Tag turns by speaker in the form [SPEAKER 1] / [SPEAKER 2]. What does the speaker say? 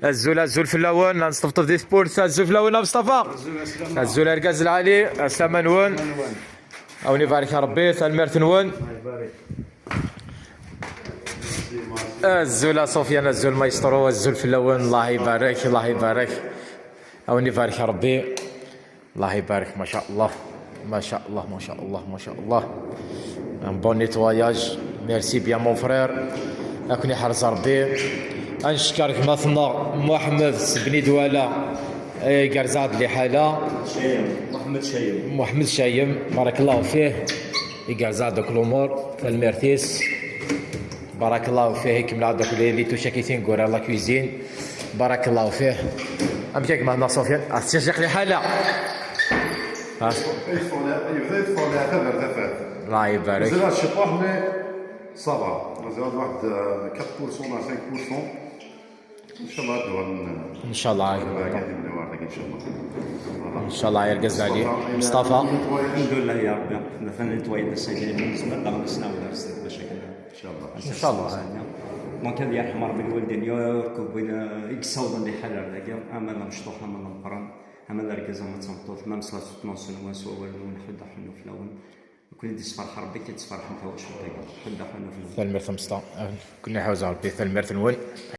[SPEAKER 1] Azul azul fellawen, nesṭebṭeb di tewwurt, azul fellawen a Mustafa, azul argaz lɛali, ɛeslama-nwen, ad wen-ibarek Rebbi, tanemmirt-nwen. Azul a Sofiane, azul maestro, azul fellawen, Allah ibarek, Allah ibarek, ad wen-ibarek Rebbi, Allah ibarek, ما شاء الله, ما شاء الله, ما شاء الله, ما شاء الله. Un bon nettoyage, merci bien mon frère, ad ken-yeḥrez Rebbi. Ad ncekker gma-tneɣ Muḥemmed Bni Dwala igerrez-aɣ-d liḥala.
[SPEAKER 2] Muḥemmed Cayem.
[SPEAKER 1] Muḥemmed Cayem, بارك الله فيه, igerrez-aɣ-d akk lumuṛ, tanemmirt-is, بارك الله فيه, ikemmel-aɣ-d akk les touches akki tineggura, la cuisine, بارك الله فيه. Amek a gma Sofiane, ad liḥala?
[SPEAKER 3] يبدا يدخل يعتبر تفات.
[SPEAKER 1] الله يبارك.
[SPEAKER 3] مازال الشطاح mais ça va, مازال واحد 4% ولا 5% ان شاء الله دول.
[SPEAKER 1] ان شاء الله.
[SPEAKER 3] قاعدين ان شاء الله.
[SPEAKER 1] ان شاء الله يا رجال علي مصطفى.
[SPEAKER 2] الحمد لله يا ربي, مثلا nettoyer السجاير بالنسبه لنا نسناو باش
[SPEAKER 3] ان شاء الله.
[SPEAKER 1] ان شاء الله.
[SPEAKER 2] Donc ad yerḥem Rebbi lwaldin yakk win yessawḍen di ḥala dagi, ama d amecṭuḥ ama d ameqqran, ama d argaz ama d tameṭṭut, ma meslaṭ tnaṣen was wawal nwen, ḥudda ḥunnu fell-awen, ken id-yessefreḥ Rebbi k-id-sferḥen tawacult-agi, ḥudda ḥunnu fell-awen.
[SPEAKER 1] Tanemmirt Mustafa, ken-yeḥrez Rebbi, tanemmirt-nwen.